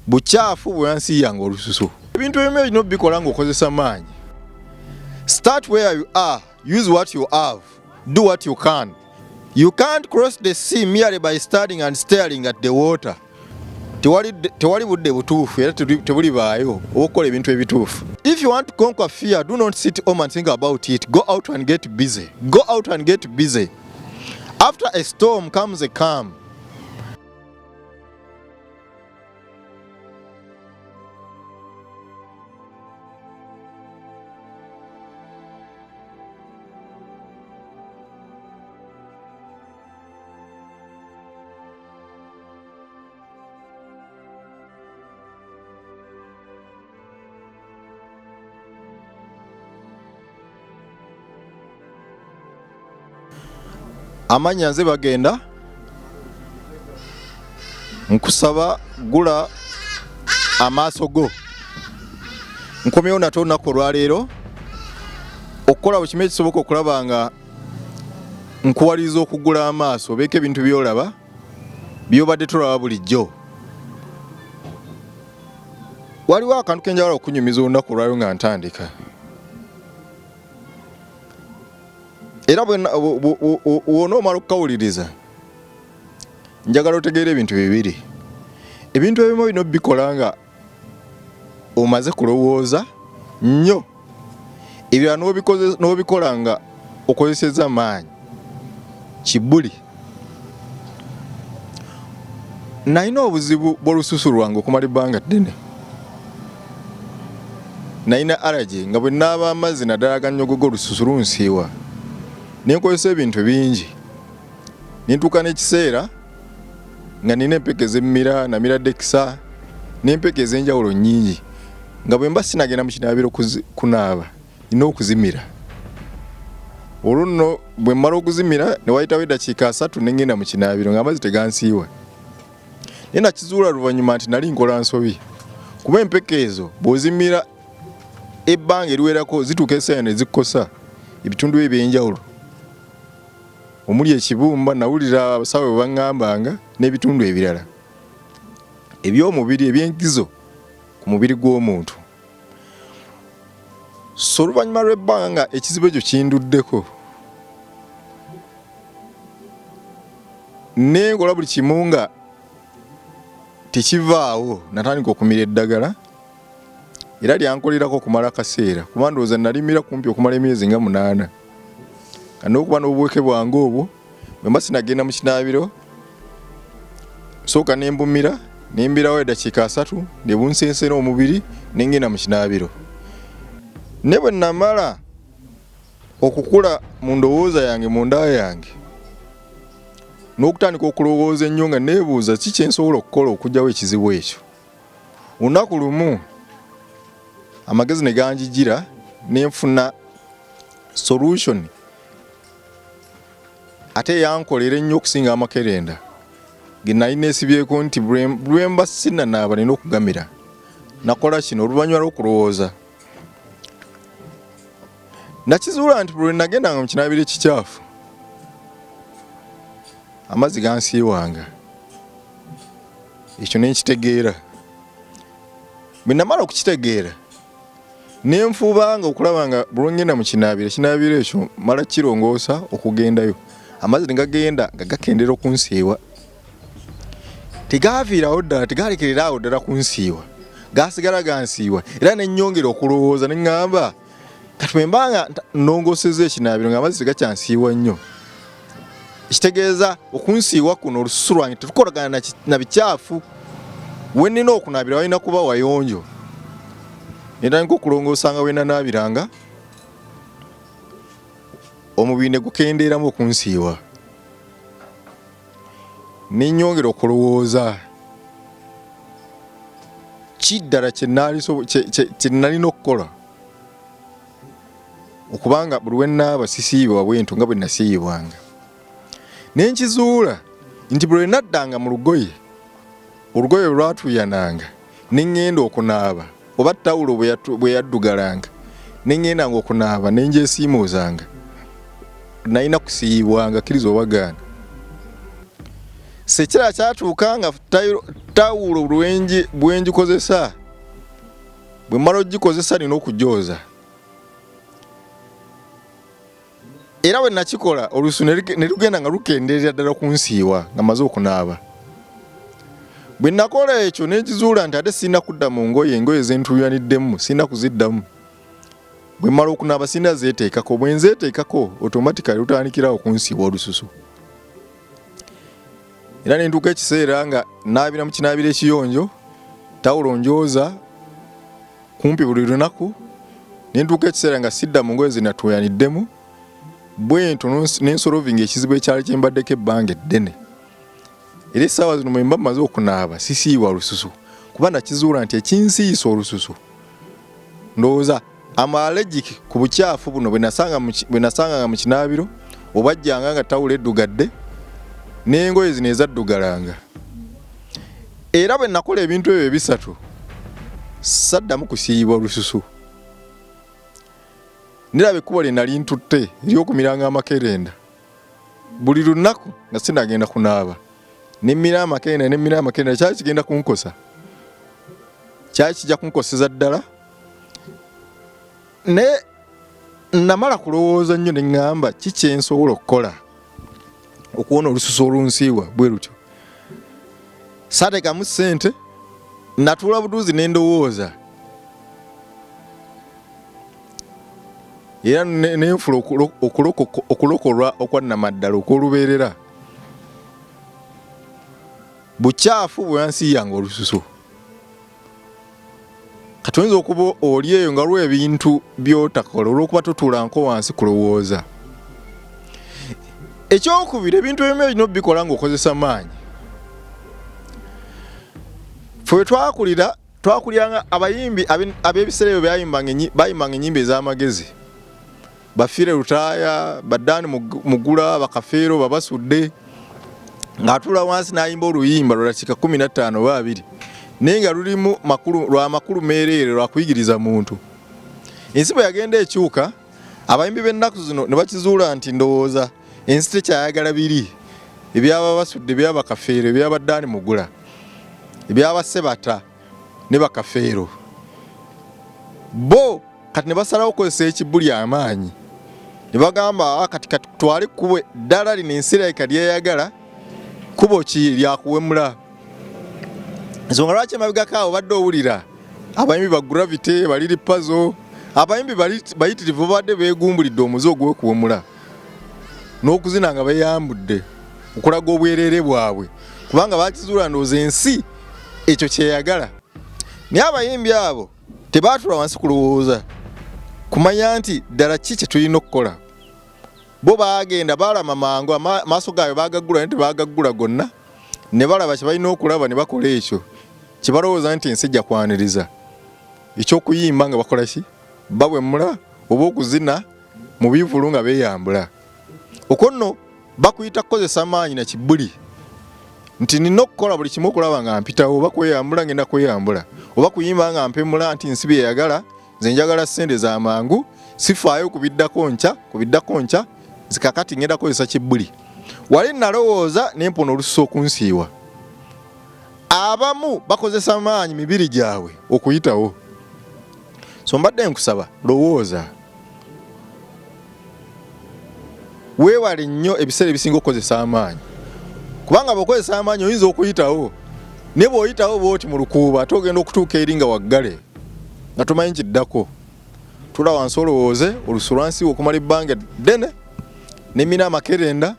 Bukyafu bwe yansiiyanga olususu. Ebintu ebimu olina obikola ng'okozesa maanyi. Start where you are, use what you have, do what you can. You can't cross the sea merely by standing and staring at the water. Tewali budde butuufu era tebulibaayo okukola ebintu ebituufu. If you want to conquer fear, do not sit home and think about it. Go out and get busy. Go out and get busy. After a storm comes a calm. Amanya nze bagenda nkusaba gula amaaso go. Nkomyewo nate olunaku olwaleero okukola buli kimu ekisoboka okulaba nga nkuwaliriza okugula amaaso, obeeko ebintu by'olaba by'obadde tolaba bulijjo. Waliwo akantu kenjagala okunyumiza olunaku olwaleero nga ntandika, era bw'onoomala okukawuliriza njagala otegeera ebintu bibiri. Ebintu ebimu olina obikola nga omaze kulowooza nnyo, ebirala n'obikola nga okozesezza maanyi. Kibuli nalina obuzibu bw'olususu lwange okumala ebbanga ddene. Nalina allergy nga bwe naaba amazzi naddala agannyogoga olususu lunsiiwa, ne nkozesa ebintu bingi ne ntuuka n'ekiseera nga nina empeke zemmira, namira Dexa n'empeke ez'enjawulo nnyingi, nga bwe mba sinagenda mu kinaabiro kunaaba nina okuzimira. Olwo nno bwe mmala okuzimira ne wayitawo eddakiika 30 ne ŋŋenda mu kinaabiro ng'amazzi tegansiiwa. Naye nakizuula luvannyuma nti nali nkola nsobi, kuba empeke ezo bw'ozimira ebbanga eriwerako zituuka ekiseera ne zikukosa ebitundu eby'enjawulo omuli ekibumba. Nawulira abasawo bwe baŋŋambanga n'ebitundu ebirala eby'omubiri eby'enkizo ku mubiri gw'omuntu. So oluvannyuma lw'ebbanga nga ekizibu ekyo kinduddeko, nenkola buli kimu nga tekivaawo, natandika okumira eddagala era lyankolerako okumala akaseera, kuba ndowooza nalimira kumpi okumala emyezi nga 8 nga n'okuba n'obuweke bwange obwo. Bwe mba sinagenda mu kinaabiro sooka nembumira, nembirawo eddakiika 30 ne bunsensera omubiri ne ngenda mu kinaabiro. Ne bwe namala okukula mu ndowooza yange munda yange n'okutandika okulowooza ennyo nga neebuuza ki kye nsobola okukola okuggyawo ekizibu ekyo, olunaku lumu amagezi ne ganjijira ne nfuna solution ate yankolera ennyo okusinga amakerenda ge nali neesibyeko nti lwe mba sinnanaaba nina okugamira. Nakola kino oluvannyuma lw'okulowooza, nakizuula nti lwe nagendanga mu kinaabiro ekikyafu amazzi gansiiwanga. Ekyo ne nkitegeera. Bwe namala okukitegeera ne nfuba nga okulaba nga bwe ngenda mu kinaabiro, ekinaabiro ekyo mala kirongoosa okugendayo, amazzi ne gagenda nga gakendera okunsiiwa. Tegaaviirawo ddala, tegalekerera awo ddala kunsiiwa, gaasigala gansiiwa. Era ne nnyongera okulowooza ne ŋŋamba kati bwe mba nga nnongoosezza ekinaabiro ng'amazzi tegakyansiiwa nnyo, ekitegeeza okunsiiwa kuno olususu lwange terukolagana na bikyafu, we nnina okunaabira walina kuba wayonjo. Ne ntandika okulongoosa nga we nanaabiranga, omubiri ne gukendeeramu okunsiiwa. Ne nnyongera okulowooza ki ddala kye nalina okukola okubanga buli we nnaaba sisiibibwa bwentyo nga bwe nasiiyibwanga. Ne nkizuula nti buli lwe naddanga mu lugoye, olugoye bwe lwatuuyananga ne ŋŋenda okunaaba, oba tawulo bwe yaddugalanga ne ŋŋendanga okunaaba ne ngyesiimuuzanga, nalina kusiiyibwanga, kkiriza oba gaana. Sekira kyatuuka nga tawulo bwengikozesa bwe mmala ogikozesa nina okugyoza era bwe nakikola olusu ne lugenda nga lukendeerera ddala kunsiiwa nga maze okunaaba. Bwe nakola ekyo ne nkizuula nti ate sirina kudda mu ngoye, engoye ze ntuuyaniddemu sirina kuziddamu. Bwe mmala okunaaba sirina zeeteekako, bwe nzeeteekako automatically lutandikirawo kunsiiwa olususu. Era ne ntuuka ekiseera nga naabira mu kinaabiro ekiyonjo, tawulo njooza kumpi buli lunaku ne ntuuka ekiseera nga sidda mu ngoye ze natuuyaniddemu bwentyo ne nsolovinga ekizibu ekyali kyembaddeko ebbanga eddene. Era essaawa zino mwe mba mmaze okunaaba sisiiwa lususu kuba nakizuula nti ekinsiiyisa olususu ndowooza am allergic ku bukyafu buno bwe nasanganga mu kinaabiro obwajjanga nga tawulo eddugadde n'engoye zino ezaddugalanga. Era bwe nakola ebintu ebyo ebisatu saddamu kusiiyibwa lususu. Niraba ekkubo lye nali ntutte ery'okumiranga amakerenda buli lunaku nga sinagenda kunaaba ne mmira amakerenda ne mmira amakerenda kyali kigenda kunkosa, kyali kijja kunkoseza ddala. Naye namala kulowooza nnyo ne ŋŋamba ki kye nsobola okukola okuwona olususu olunsiiwa bwe lutyo. Saateekamu ssente, natuula butuuzi ne ndowooza era nenfula okulokolwa okwa nnamaddala okw'olubeerera. Bukyafu bwe wansiiyanga olususu. Kati oyinza okuba oli eyo nga waliwo ebintu by'otakola olw'okuba totuulanko wansi kulowooza. Ekyokubiri, ebintu ebimu olina obikola ng'okozesa maanyi. Ffe we twakulira, twakulira nga abayimbi ab'ebiseera ebyo bayimbanga ennyimba ez'amagezi. Bafiire Lutaaya, Badani Mugula, Bakafeero, Babasudde ng'atuula wansi n'ayimba oluyimba lwa dakiika 15 oba 20 naye nga lulimu makulu, lwa makulu meereere lwa kuyigiriza muntu. Ensi bwe yagenda ekyuka, abayimbi b'ennaku zino ne bakizuula nti ndowooza ensi tekyayagala biri eby'Ababasudde, eby'Abakafeero, eby'Abadaani Mugula, eby'Abasebata ne Bakafeero. Bo kati ne basalawo okukozesa ekibuli amaanyi ne bagamba, kati katutwale ekkubo eddala lino ensi erabika lyeyagala, kkubo ki lyakuwemula. Ensonga lwaki emabegako awo obadde owulira abayimbi ba Gravity, baliri Pazo, abayimbi bayitirivu babadde beegumbulidde omuze ogw'okuwemula n'okuzina nga beyambudde okulaga obwereere bwabwe, kubanga bakizuula ndowooza ensi ekyo kyeyagala. Naye abayimbi abo tebaatula wansi kulowooza kumanya nti ddala ki kye tulina okukola. Bo baagenda baalama mangu, amaaso gaabwe baagaggula naye tebaagaggula gonna, ne balaba kye balina okulaba ne bakola ekyo kye balowooza nti ensi ejja kwaniriza, eky'okuyimba nga bakola ki, bawemula oba okuzina mu bivvulu nga beeyambula. Okwo nno bakuyita kukozesa maanyi na kibuli nti nina okukola buli kimu okulaba nga mpitawo, oba kweyambula ngenda kweyambula, oba kuyimba nga mpemula nti nsi byeyagala, nze njagala ssente za mangu, sifaayo ku biddako nkya, ku biddako nkya, nze kakati ngenda kukozesa kibuli. Wali nalowooza ne mpona olususu okunsiiwa. Abamu bakozesa maanyi mibiri gyabwe okuyitawo. So mbadde nkusaba lowooza, weewale nnyo ebiseera ebisinga okukozesa amaanyi, kubanga bw'okozesa amaanyi oyinza okuyitawo, naye bw'oyitawo bw'oti mu lukuubo ate ogenda okutuuka eri nga waggale nga tomanyi kiddako. Tuula wansi olowooze, olusu lwansiiwa okumala ebbanga ddene nemira amakerenda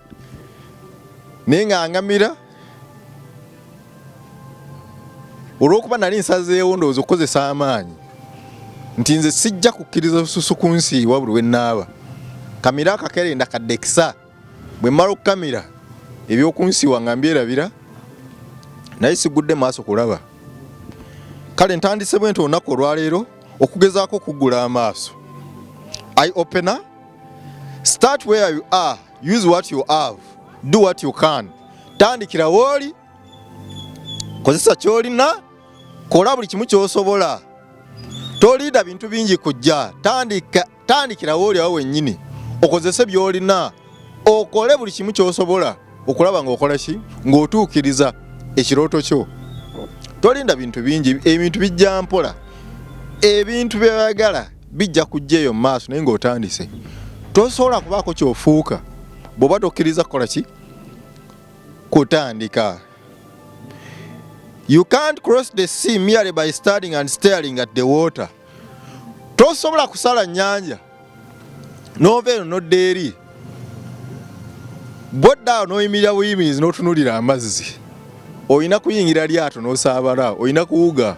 naye nga ngamira olw'okuba nali nsazeewo ndowooza okukozesa amaanyi nti nze sijja kukkiriza lususu kunsiiwa buli we nnaaba. Kamira akakerenda kadekisa, bwe mmala okukamira ebyokunsiiwa nga mbyerabira, naye sigudde maaso kulaba. Kale ntandise bwenti olunaku olwaleero okugezaako okuggula amaaso. Eye opener, start where you are, use what you have, do what you can. Tandikira wooli, kozesa ky'olina, kola buli kimu ky'osobola. Tolinda bintu bingi kujja, tandikira wooli awo wennyini, okozese by'olina, okole buli kimu ky'osobola. Okulaba ng'okola ki? Ng'otuukiriza ekirooto kyo. Tolinda bintu bingi, ebintu bijja mpola. Ebintu by'oyagala bijja kujja eyo mu maaso, naye ng'otandise. Tosobola kubaako ky'ofuuka bw'oba tokkiriza kukola ki? Kutandika. You can't cross the sea merely by standing and staring at the water. Tosobola kusala nnyanja n'ova eno n'odda eri. Bw'odda awo n'oyimirira buyimirizi n'otunuulira amazzi. Olina kuyingira lyato n'osaabala, olina kuwuga.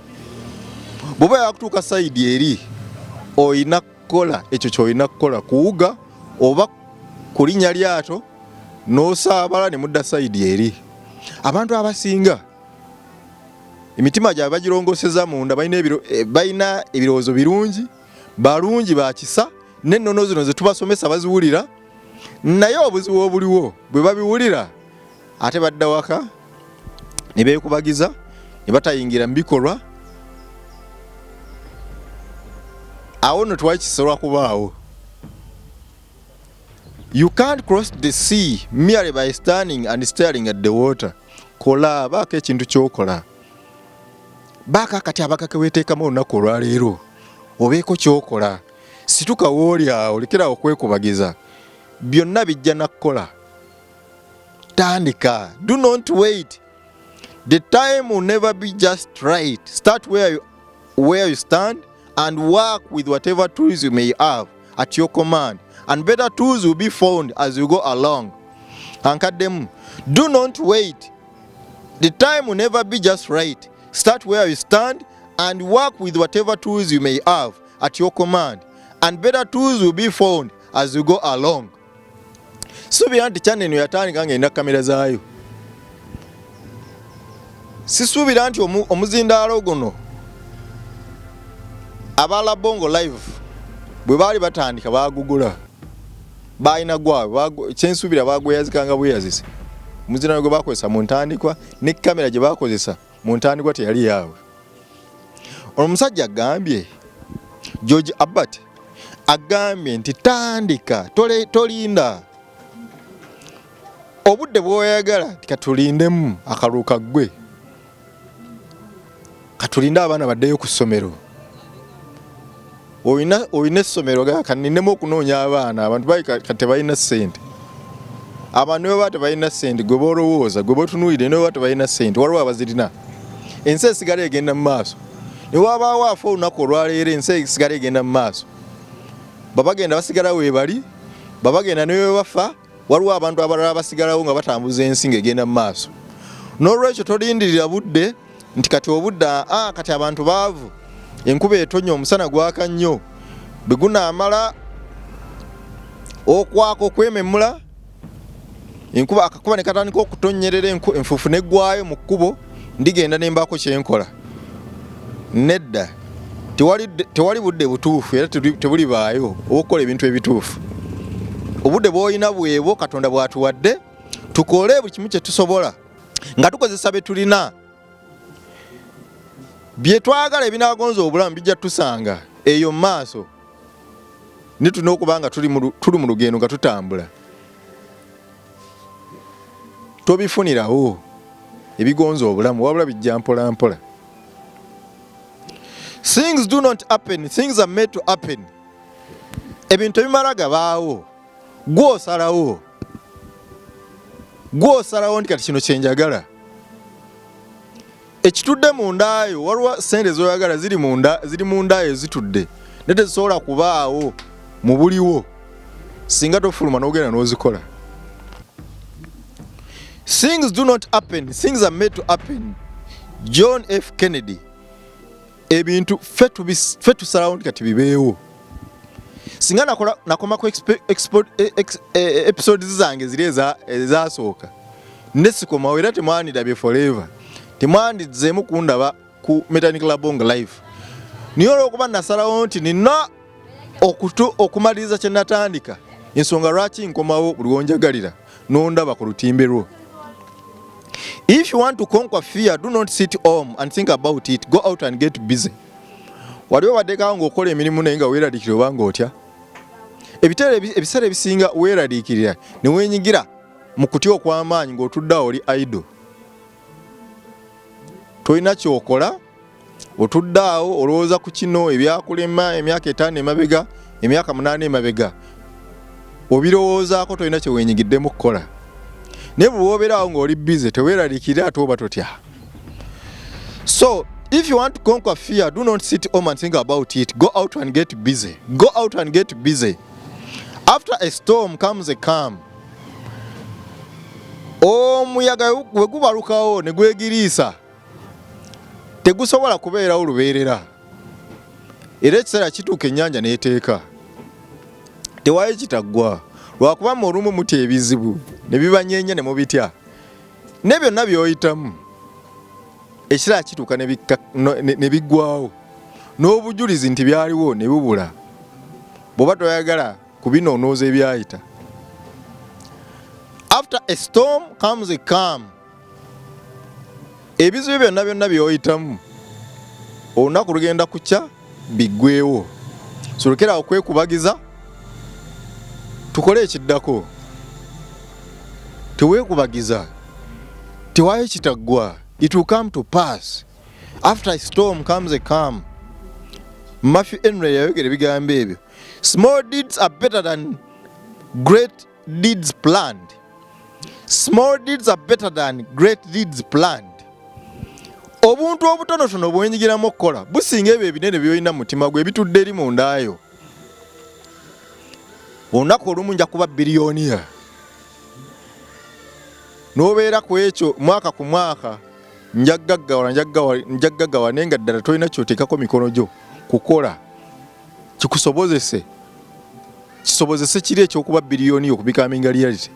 Bw'oba oyagala kutuuka sayidi eri, olina kukola ekyo ky'olina kukola, kuwuga oba kulinnya lyato n'osaabala ne mudda sayidi eri. Abantu abasinga emitima gyabwe bagirongoseza munda, balina ebirowoozo birungi, balungi, ba kisa, n'ennono zino ze tubasomesa baziwulira, naye obuzibu obuliwo bwe babiwulira ate badda waka ne beekubagiza ne batayingira mu bikolwa. Awo nno tewali kisobola kubaawo. You can't cross the sea merely by standing and staring at the water. Kola, baako ekintu ky'okola. Baako akati abaka ke weeteekamu olunaku olwaleero, obeeko ky'okola. Situka w'oli awo, lekera okwekubagiza. Byonna bijja na kukola. Tandika. Do not wait. The time will never be just right. Start where you stand and work with whatever tools you may have at your command, and better tools will be found as you go along. Ankaddemu. Do not wait. The time will never be just right. Start where you stand and work with whatever tools you may have at your command, and better tools will be found as you go along. Suubira nti channel eno yatandika ng'erina kamera zaayo. Sisuubira nti omuzindaalo guno aba Labongo Live bwe baali batandika baagugula, balina gwabwe. Kyensuubira bagweyazikanga bweyazise. Omuzindaalo gwe bakozesa mu ntandikwa ne kamera gye bakozesa mu ntandikwa teyali yaabwe. Ono omusajja agambye, George Abbott agambye nti tandika, tolinda obudde bw'oyagala. Tikatulindemu akalulu kaggwe, katulinde abaana baddeyo ku ssomero. Olina essomero, kanindemu okunoonya abaana. Abantu bali kati tebalina ssente. Abantu ne baba tebalina ssente, gwe bolowooza, gwe botunuulire, ne baba tebalina ssente, waliwo abazirina. Ensi esigala egenda mu maaso. Ne wabaawo afa olunaku olwaleero, ensi esigala egenda mu maaso. Babagenda basigala weebali, babagenda ne bwe bafa, waliwo abantu abalala basigalawo nga batambuza ensi ng'egenda mu maaso. N'olwekyo tolindirira budde nti kati obudde, kati abantu baavu, enkuba etonnya, omusana gwaka nnyo, bwe gunaamala okwaka okwememula enkuba, akakuba ne katandika okutonnyerera, enfuufu neggwayo mu kkubo, ndigenda ne mbaako kyenkola. Nedda, tewali budde butuufu era tebulibaayo obukukola ebintu ebituufu. Obudde bw'olina bwebwo Katonda bw'atuwadde, tukole buli kimu kye tusobola nga tukozesa bye tulina. Bye twagala ebinaagonza obulamu bijja tusanga eyo mu maaso, ne tulina okuba nga tuli mu lugendo nga tutambula. Tobifunirawo ebigonza obulamu, wabula bijja mpola mpola. Things do not happen, things are made to happen. Ebintu ebimala gabaawo, gw'osalawo, gw'osalawo nti kati kino kyenjagala. Ekitudde mu ndaayo, waliwo sente zoyagala ziri munda, ziri mu ndaayo zitudde, naye tezisobola kubaawo mu buliwo singa tofuluma n'ogenda n'ozikola. Things do not happen, things are made to happen. John F Kennedy. Ebintu ffe tusalawo nti kati bibeewo. Singa nakoma ku episodes zange ziri ezasooka nesikomawo, era temwandirabye forever, temwandizzeemu kundaba ku Metanik Labong Live. Naye olwokuba nasalawo nti nina okumaliriza kye natandika, ensonga lwaki nkomawo buli wonjagalira nondaba ku lutimbe lwo. If you want to conquer fear, do not sit home and think about it. Go out and get busy. Wali obaddekawo ng'okola emirimu naye nga weeraliikirira oba ng'otya? Ebiseera ebisinga weeraliikirira ne weenyigira. mu kutya okw'amaanyi ng'otudde awo oli idle, tolina kyokola, otudde awo olowooza ku kino ebyakulema emyaka 5 emabega, emyaka 8 emabega, obirowoozaako, tolina kye weenyigiddemu kukola. Naye bwe wobeera awo ng'oli busy, teweeraliikirira ate oba totya. So if you want to conquer fear, do not sit home and think about it. Go out and get busy. Go out and get busy. After a storm comes a calm. Omuyaga bwe gubalukawo ne gwegiriisa, tegusobola kubeerawo lubeerera, era ekiseera kituuka ennyanja n'eteeka. Tewali kitaggwa, lwakuba mu olumu mutya ebizibu ne bibanyeenya ne mubitya, ne byonna by'oyitamu ekiseera kituuka ne biggwawo, n'obujulizi nti byaliwo ne bubula, bw'oba toyagala kubinoonooza ebyayita. After a storm comes a calm. Ebizibu byonna byonna by'oyitamu, olunaku lugenda kukya biggwewo. Solekera okwekubagiza, tukole ekiddako. Teweekubagiza, tewali kitaggwa. It will come to pass. After a storm comes a calm. Matthew Henry yayogera ebigambo ebyo. Small deeds are better than great deeds planned. Small deeds are better than great deeds planned. Obuntu obutonotono bwenyigiramu okukola businga ebyo ebinene byolina mu mutima gwe ebitudde eri mundaayo. Olunaku olumu nja kuba billionaire, n'obeera ku ekyo mwaka ku mwaka, njaggagawala, njaggagawala, naye nga ddala tolina kyoteekako mikono gyo kukola kikusobozese kisobozese kiri ekyokuba billionaire okubecominga reality.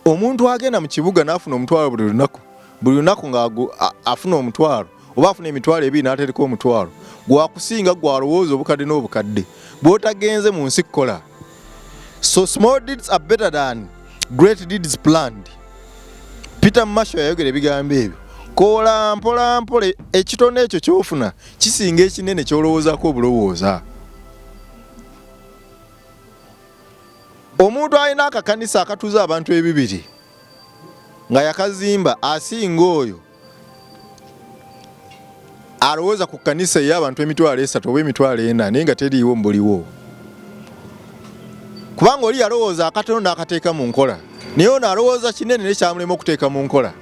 Omuntu agenda mu kibuga n'afuna 10,000 buli lunaku, buli lunaku nga afuna 10,000 oba afuna 20,000 n'atereka 10,000, gwakusinga gwalowooza obukadde n'obukadde bw'otagenze mu nsi kukola. So small deeds are better than great deeds planned. Peter Marshall yayogera ebigambo ebyo. Kola mpola mpola, ekitono ekyo kyofuna kisinga ekinene kyolowoozaako obulowooza. Omuntu alina akakanisa akatuuza abantu 200 nga yakazimba asinga oyo alowooza ku kkanisa ey'abantu 300,000 oba 400,000 naye nga teriiwo mbuliwo, kubanga oli yalowooza akatono n'akateeka mu nkola, naye ono alowooza kinene naye kyamulema okuteeka mu nkola.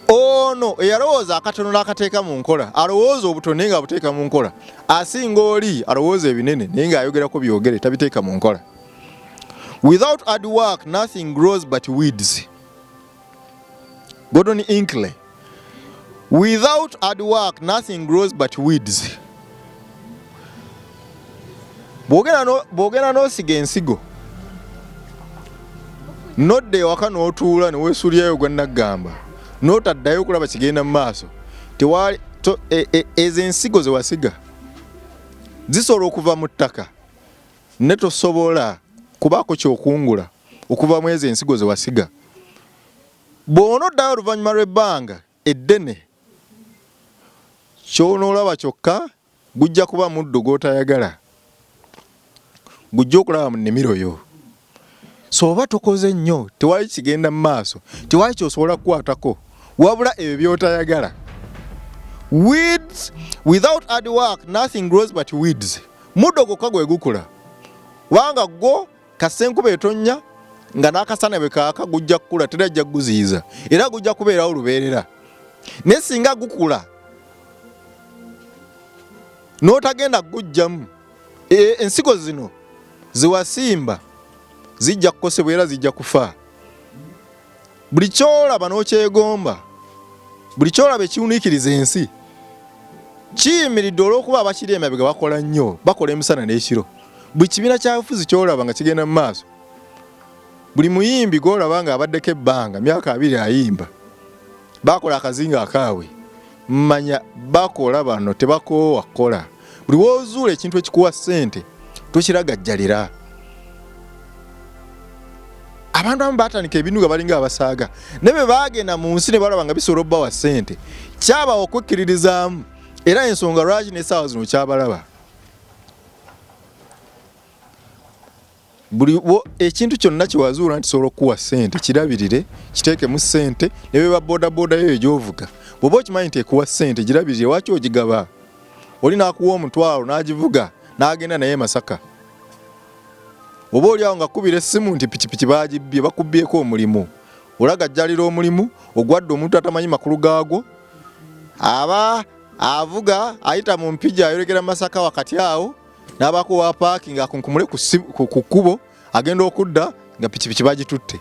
Ono eyalowooza akatono n'akateeka mu nkola alowooza obutono naye ng'abuteeka mu nkola, asinga oli alowooza ebinene naye ng'ayogerako byogere tabiteeka mu nkola. Without hard work nothing grows but weeds. Gordon Inkley. Without hard work nothing grows but weeds. Bw'ogenda n'osiga ensigo, nodda ewaka n'otuula ne weesuulirayo gwa naggamba, n'otaddayo okulaba kigenda mu maaso, tewali ezo ensigo ze wasiga zisobola okuva mu ttaka, ne tosobola kubaako ky'okungula okuva mu ezo ensigo ze wasiga. Bw'onoddayo oluvannyuma lw'ebbanga eddene, ky'onoolaba kyokka gujja kuba muddo gw'otayagala gujja okulaba mu nnimiro yo. So oba tokoze nnyo, tewali kigenda mu maaso, tewali ky'osobola kukwatako wabula ebyo by'otayagala. Weeds. Without hard work nothing grows but weeds. Muddo gwokka gwe gukula, kubanga gwo kasita enkuba etonnya nga n'akasana bwe kaaka gujja kukula, teri ajja kuguziyiza, era gujja kubeerawo lubeerera. Naye singa gukula n'otagenda kugujjamu, ensigo zino ziwasimba zijja kukosebwa era zijja kufa. Buli kyolaba n'okyegomba, buli kyolaba ekiwuniikiriza ensi kiyimiridde olw'okuba abakiri emabega bakola nnyo, bakola emisana n'ekiro. Buli kibiina kya bufuzi kyolaba nga kigenda mu maaso, buli muyimbi gw'olaba nga abaddeko ebbanga myaka 20 ayimba, bakola akazinga akaabwe, mmanya bakola bano tebakoowa kukola. Buli w'ozuula ekintu ekikuwa ssente tokiragajjalira. Abantu abamu batandika ebintu nga balinga abasaaga, naye bwe baagenda mu nsi ne balaba nga bisobola obbawa ssente, kyabawa okwekkiririzaamu, era ensonga lwaki n'essaawa zino kyabalaba. Buli ekintu kyonna kyewazuula nti sobola okukuwa ssente, kirabirire, kiteekemu ssente. Ne beba bodaboda yo egyovuga, bw'oba okimanyi nti ekuwa ssente, girabirire. Waki ogigaba? Oli n'akuwa omutwalo n'agivuga n'agenda naye Masaka, oba oli awo nga kkubira essimu nti pikipiki bagibbye. Bakubbyeko omulimu, olagajjalira omulimu ogwadde omuntu atamanyi makulu gaagwo. Aba avuga ayita mu Mpigi, ayolekera Masaka, wakati awo n'abaako wa parking akunkumule ku kkubo, agenda okudda nga pikipiki bagitutte.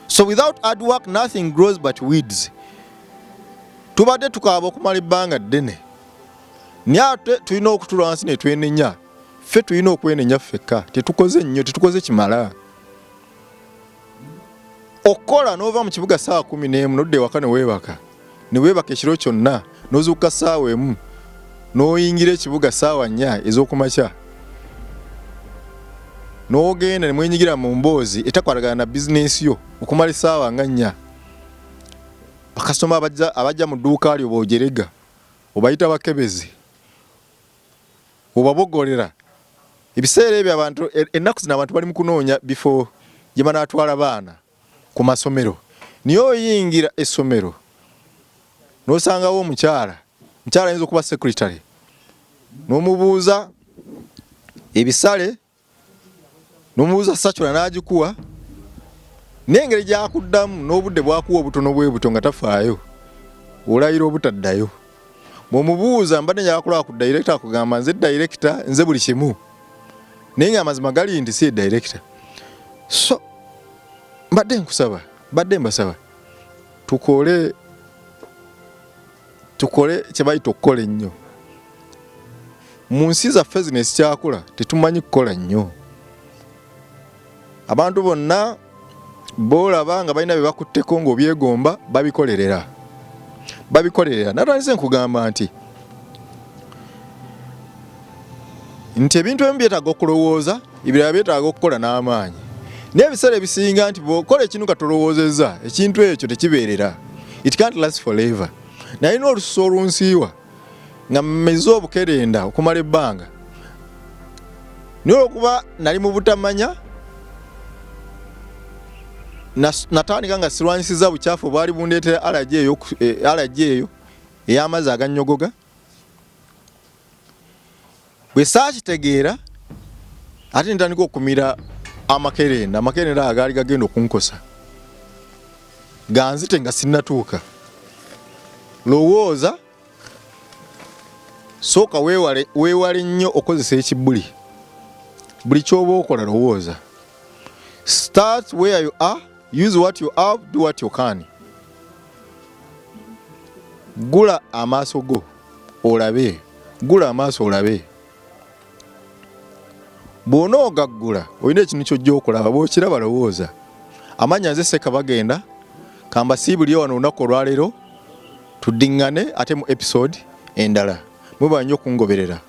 So without hard work, nothing grows but weeds. Tubadde tukaaba okumala ebbanga ddene, naye ate tulina okutula wansi ne twenenya. Ffe tulina okwenenya ffekka, tetukoze nnyo, tetukoze kimala. Okukola n'ova mu kibuga 11:00 nodda ewaka ne weebaka, ne weebaka ekiro kyonna, n'ozuukuka 1:00 n'oyingira ekibuga 4:00 ez'okumakya, n'ogenda ne mwenyigira mu mboozi etakwatagana na bizinensi yo okumala essaawa nga 4. Bakasitoma abajja mu dduuka lyo boojerega, obayita bakebezi, obabogolera. Ebiseera ebyo abantu, ennaku zino abantu bali mu kunoonya bifo gye banaatwala baana ku masomero, naye oyingira essomero n'osangawo omukyala, mukyala ayinza okuba secretary, n'omubuuza ebisale, n'omubuuza circular, n'agikuwa, n'engeri gyakuddamu n'obudde bwakuwa obutono bwe buto nga tafaayo, olayira obutaddayo. Bw'omubuuza, "Mbadde njagala kulaba ku director," akugamba, "Nze director, nze buli kimu," naye nga amazima gali nti si ye director. So mbadde nkusaba, mbadde mbasaba, tukole, tukole kye bayita okukola ennyo. Mu nsi zaffe zino ezikyakula tetumanyi kukola nnyo. Abantu bonna boolaba nga balina bye bakutteko ng'obyegomba, babikolerera, babikolerera. Natandise nkugamba nti ebintu ebimu byetaaga okulowooza, ebirala byetaaga okukola n'amaanyi. Naye ebiseera ebisinga nti bw'okola ekintu nga tolowoozezza, ekintu ekyo tekibeerera, it can't last forever. Naye n'olususu olunsiiwa nga mmeze obukerenda okumala ebbanga, naye olwokuba nali mu butamanya, natandika nga sirwanyisiza bukyafu obwali bundeetera allergy eyo, allergy eyo ey'amazzi agannyogoga. Bwe saakitegeera, ate ntandika okumira amakerenda, amakerenda ago gaali gagenda okunkosa ganzite nga sinnatuuka. Lowooza, sooka weewale, weewale nnyo okozesa ekibuli. Buli ky'oba okola, lowooza. Start where you are, use what you have, do what you can. Gula amaaso go olabe, gula amaaso olabe. Bw'onoogaggula, olina ekintu ky'ojja okulaba. Bw'okiraba, lowooza. Amannya nze Seka Bagenda. Kambasiibulire wano olunaku olwaleero, tuddiŋŋane ate mu episode endala. Mwebale nnyo okungoberera.